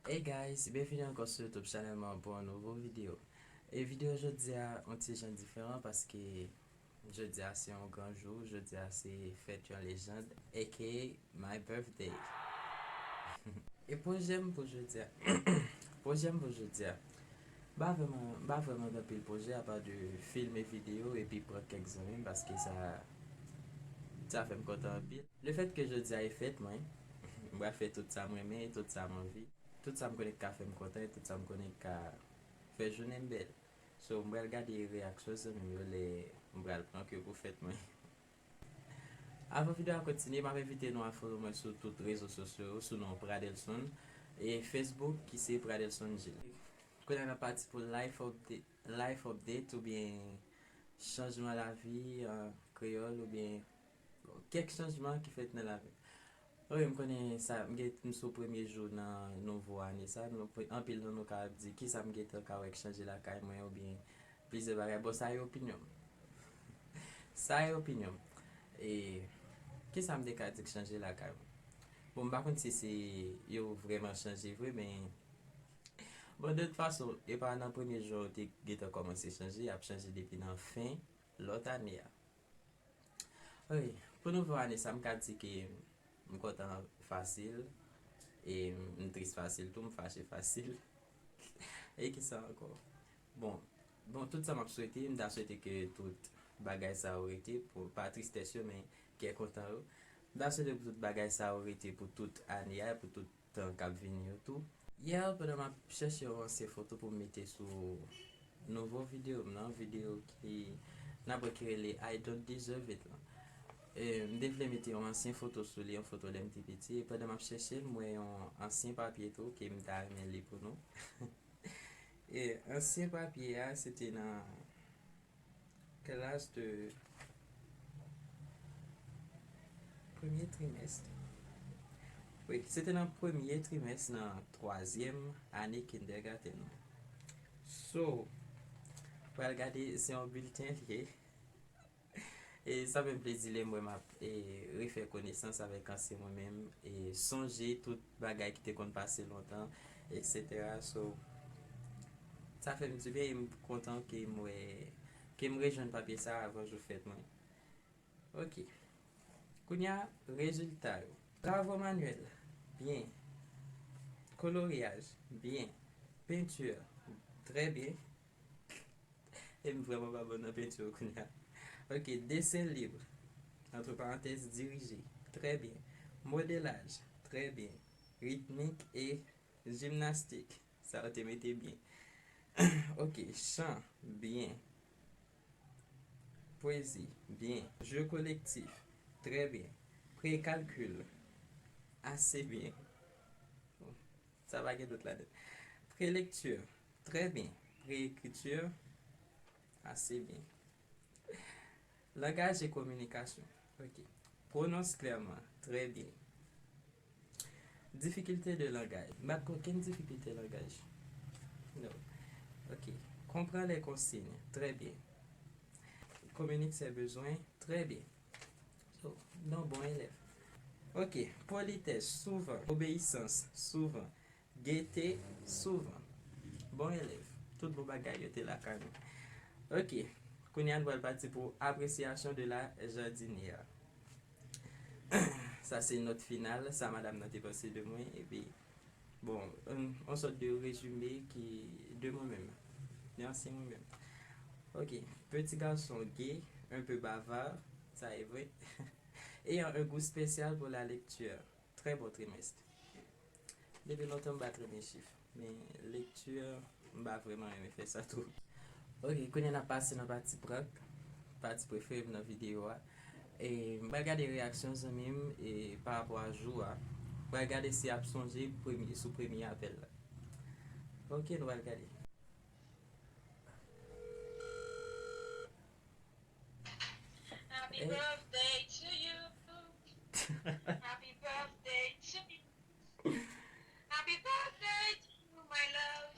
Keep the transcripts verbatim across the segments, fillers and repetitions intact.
Hey guys, byenvini ankò sou YouTube channel mwen pou yon nouvo videyo. E videyo jodi a yon ti jan diferan paske jodi a se yon gran jou, jodi a se fèt yon lejand, aka my birthday. E pwojè m pou jodi a, pwojè m pou jodi a, m pa vrèman, m pa vrèman gen anpil pwojè apa de filme videyo epi prank kèk zanmi m paske sa, sa fè m kontan anpil. Le fèt ke jodi a e fèt mwen, m pral fè tout sa m renmen, tout sa m anvi. Tout sa m konnen k ka fè m kontan e tout sa m konnen k ka fè jounen m bèl. So, m pral gade reyaksyon zanmi m yo lè m pral prank yo pou fèt mwen. Avan videyo a kontinye, m ap envite nou a follow mwen sou tout rezo sosyo yo sou non Pradelson e Facebook ki se Pradelson Gilles. Kounye a n ap pati pou life update, life update oubyen chanjman lavi an kreyòl oubyen kèk chanjman ki fèt nan lavi m. Wi, m konnen sa, m gen, m sou premye jou nan nouvo ane sa. Nou, anpil nan nou ka ap di, "Kisa m gentan ka wè k chanje lakay mwen?" oubyen plizyè bagay. Bon, sa e opinyon m. Sa e opinyon m. E kisa m te ka di k chanje lakay mwen? Bon, m pa konn si se yo vrèman chanje vre, men bon, de tout fason, e pa nan premye jou yo te gentan kòmanse chanje, y ap chanje depi nan fen lòt ane a. Wi, pou nouvo ane sa, m ka di ke m kontan fasil, e m tris fasil tou, m fache fasil. E kisa ankò? Bon, bon, tout sa m ap swete, m ta swete ke tout bagay sa yo rete, pou, pa tristès yo, men kè kontan yo. M ta swete pou tout bagay sa yo rete pou tout ane a, pou tout tan k ap vini yo tou. Yè, pandan m ap chèche yon ansyen foto pou m mete sou nouvo videyo m nan, videyo ki n ap wè ki rele I Don't Deserve It lan. E, m te vle mete yon ansyen foto sou li, yon foto lè m te piti. E pandan m ap chèche l, m wè yon ansyen papye tou ke m ta renmen li pou nou. E ansyen papye a, se te nan klas de premye trimès. Wi, se te nan premye trimès nan twazyèm ane kindergarten mwen. So, pral gade, se yon bilten li ye. E sa fè m plezi lè m wè m ap, e, refè konesans avèk ansyen mwen menm, e sonje tout bagay ki te konn pase lontan, etsetera. So, sa fè m dibyen e m kontan ke m wè, ke m rejwenn papye sa avan jou fèt mwen. Ok. Kounye a, rezilta yo. Travaux manuels, byen. Koloryaj, byen. Peinture, très bien. E m vrèman pa bon nan penti kounye a. Ok, dessin libre, entre parenthèses, dirigé, très bien. Modelaj, très bien. Rythmique et gymnastique, sa yo te mete byen. Ok, chant, byen. Pwezi, byen. Jeu collectif, très bien. Pré-calcul, assez bien. Sa pa gen dout ladan. Prelecture, très bien. Préécriture, assez bien. Langaj e kominikasyon. Ok. Prononce clairement, très bien. Difikilte de langaj. M pa t gen okenn difikilte langaj. No. Ok. Comprend les consignes, très bien. Communique ses besoins, très bien. So, m yon bon elèv. Ok, politès, souvan. Obeyisans, souvan. Gete, souvan. Bon elèv. Tout bon bagay yo te lakay mwen. Ok, kounye a nou pral pati pou appréciation de la jardinière. Sa se nòt final, sa madanm nan te panse de mwen, epi, bon, yon, yon sòt de rezime ki, de mwen menm, de ansyen mwen menm. Ok, petit garçon gai, un peu bavard, sa e vre, ayant un goût spécial pour la lecture. Très bon trimestre. Depi lontan m pa t renmen chif, men lekti, m pa vrèman renmen fè sa tou. Ok, kounye a n ap pase nan pati prank, pati prefere m nan videyo a. E m pral gade reyaksyon zanmi m e pa rapò a jou a. M pral gade si y ap sonje premye, sou premye apèl la. Ok, nou pral gade. Happy birthday to you. Happy birthday to you. Happy birthday to you, my love.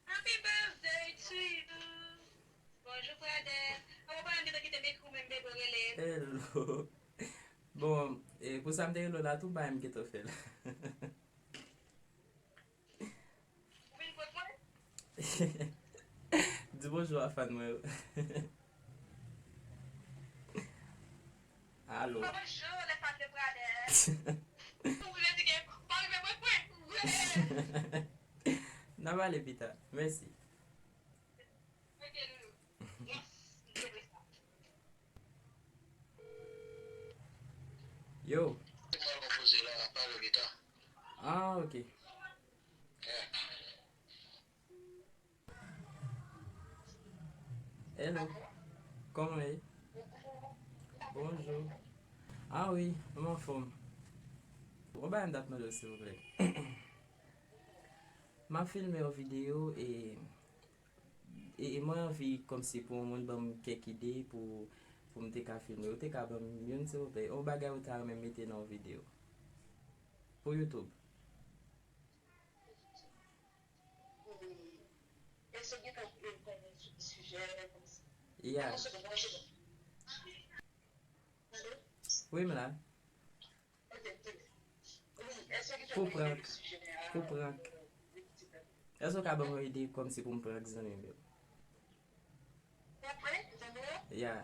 Happy birthday to you. Bonjou, Pradel. Apa w pa menm gentan kite m ekri w menm, bebe, w rele m? Hello. Bon, e pou sa m te rele w la tou, m pa menm gentan fè l. Di bonjou a fan mwen yo. Alo. Bonjou, les femmes de Pradès. Ou vle di ke pa rive mwen pwen. N a pale pita. Mèsi. Ok, loulou. Yes, m te vle sa. Yo. Se pral konpoze la, n ap pale pita. Ah, ok. Yeah. Hello. Kòman w ye? Bonjou. Ah wi, m anfòm. Bon, bagay m t ap mande w, silvouplè. M ap filme yon videyo e, e, e mwen anvi kòmsi pou yon moun ban m kèk ide pou, pou m te ka filme. Ou te ka ban m youn, silvouplè? Yon bagay ou ta renmen mete nan yon videyo pou YouTube. Èske w gentan pran sijè kòmsi? Yeah. Wi, m la. Pou prank. Pou prank. Èske w ka ban mwen ide kòmsi pou m prank zanmi m yo? Pou prank zanmi w? Yeah.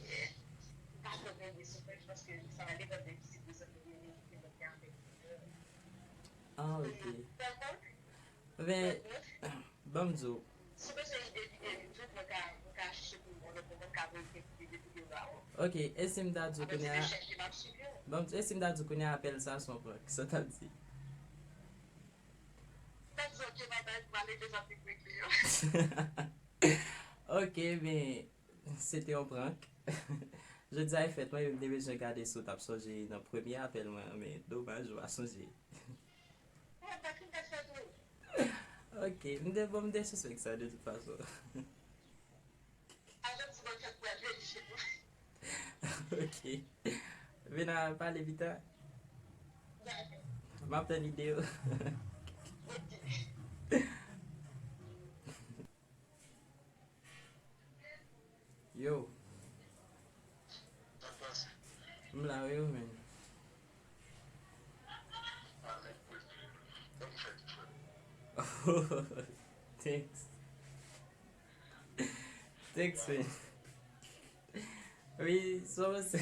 Yeah. M pa twò byen sou prank paske sa va depann de ki tip de zanmi w ye, ki lòt ki avèk ou. Ah, ok. Prank? Men, prank? Ban m di w. Si w bezwen ide videyo YouTube, mwen ka, mwen ka chèche pou ou, mwen ka voye kèk ide videyo ba ou. Ok, e si m ta di w kounye a, ban m, e si m ta di w kounye a apèl sa se yon prank, sa w t ap di? M t ap di, ok, babay, m ale deja vin regle yo. Ok, men, se te yon prank. Jodi a e fèt, mwen menm m te bezwen gade si w t ap sonje nan premye apèl mwen an, men domaj ou pa sonje. Ok, m te, bon, m te sispèk sa de tout fason. Ok. Vin a pale pita. M ap tann ide yo. Yo. M la wi, ou menm? Thanks. Thanks, man. Wi, so se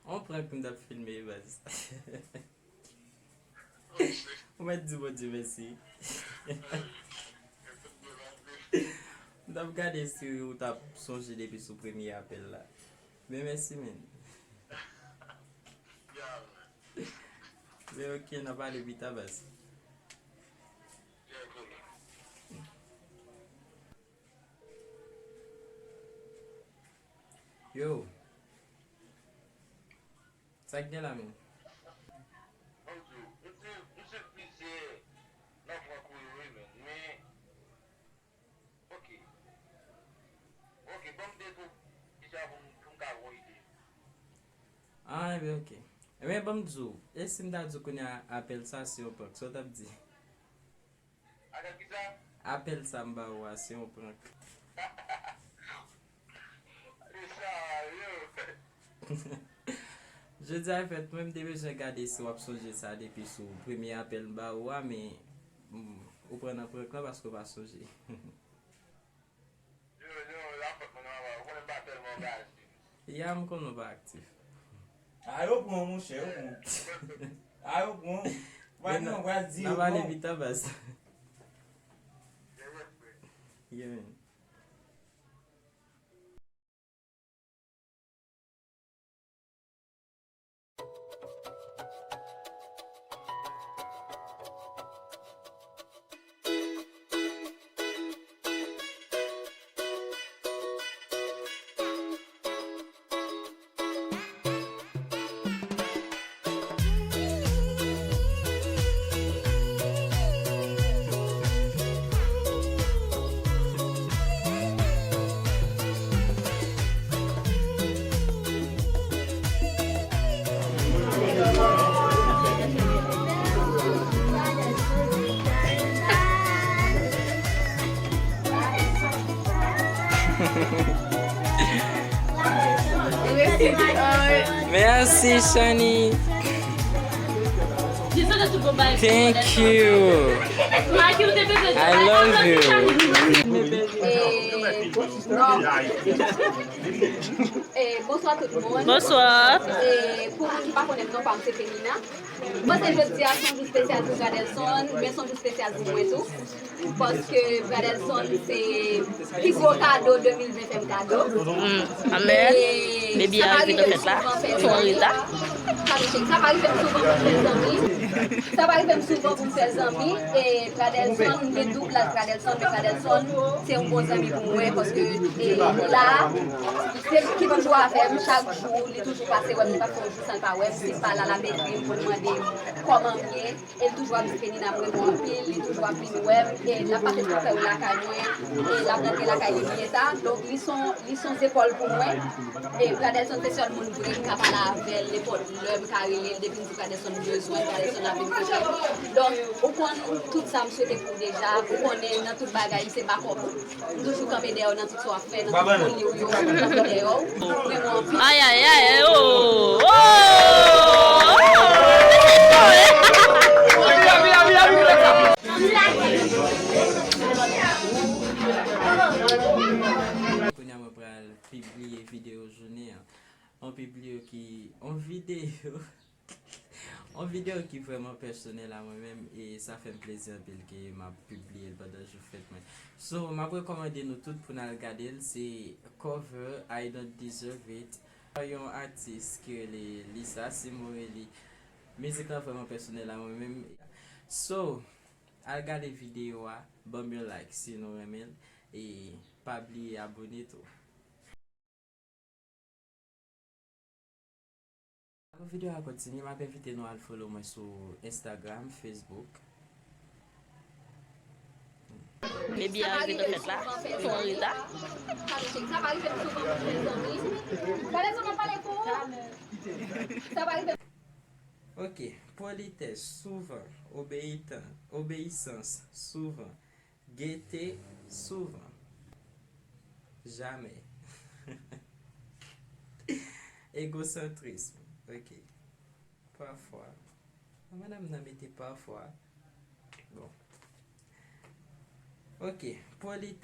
yon prank m t ap filme, baz. Ou mèt di Bondye mèsi. M t ap gade si ou t ap sonje depi sou premye apèl la. Men mèsi, men. Men ok, n a pale pita, baz. Yo. Sa k gen la menm? Ban m di w, m di, m di plizyè nan prank ou yo wi, men, men, ok. Ok, ban m de tou, deja pou m, pou m ka gon ide. Ah, enben, ok. Enben, ban m di w, e si m ta di w kounye a apèl sa se yon prank, sa w t ap di? Apèl kisa? Apèl sa m ba ou a, se yon prank. Sa yo. Jodi a fèt, mwen m te bezwen gade si w ap sonje sa depi sou premye apèl m ba ou a, men, mm, ou pran nan prank lan paske w pa sonje. Yo, yo, la fòt mwen nan bagay. Ou konnen m pa tèlman angaje. Ya, m konnen w pa aktif. A, yo pran w, monchè, yo pran w. A, yo pran w. Pral di, yo pral di, yo pran w. N a pale pita, baz. Yeah, man. Mèsi, Shani. Di Thank you. I love you. E, bonswa tout moun. Bonswa. E, pou moun ki pa konnen m, non pa m se Femina. M panse jodi a se yon jou espesyal pou Bradelson, men se yon jou espesyal pou mwen tou. Paske Bradelson se pi gwo kado de mil ven fè m kado. Amèn. Baby a rive nan fèt la. Tou an reta. Sa pa rive m souvan pou m fè zanmi. Sa pa rive m souvan pou m fè zanmi. E Bradelson, m gen doub laj Bradelson, men Bradelson se yon bon zanmi pou mwen paske e, la, se li ki toujou avè m chak jou, li toujou pase wè m, li pa fè yon jou san l pa wè m, si l pa la, l ap ekri m pou l mande m kòman m ye. E li toujou ap di Kenina m renmen w anpil, li toujou ap vin wè m, e l ap pase tout fè yo lakay mwen, e l ap rantre lakay li byen ta. Donk, li se yon, li se yon zepòl pou mwen. E Bradelson se sèl moun vre m ka pale avè l, nenpòt lè m ka rele l, depi m di Bradelson m bezwen, Bradelson ap vin kote m. Donk, ou konn tout sa m swete pou w deja, ou konnen nan tout bagay, se bakòp ou. M toujou kanpe dèyè w nan tout sa w ap fè, nan tout foli w yo, m kanpe dèyè w. M renmen w anpil. Ay, ay, ay, oh, oh, oh. Kounye a mwen pral pibliye videyo jounen an. On pibliye ki, on videyo. On videyo ki vrèman pèsonèl a mwen menm e sa fè m plezi anpil ke m ap pibliye l pandan jou fèt mwen. So, m ap rekòmande nou tout pou n al gade l, se cover I Don't Deserve It. Yon atis ki rele Lisa Simorelli. Mizik la vrèman pèsonèl a mwen menm. So, al gade videyo a, ban m yon like si nou renmen l e pa bliye abone tou. Avan videyo a kontinye, m ap envite nou al follow mwen sou Instagram, Facebook. Baby a rive nan fèt la, tou an reta. Ok, politès, souvan, obeyitan, obeyisans, souvan, gete, souvan, jamè. Egosantrism, ok. Pafwa. Madanm nan mete pafwa. Bon. Ok, poli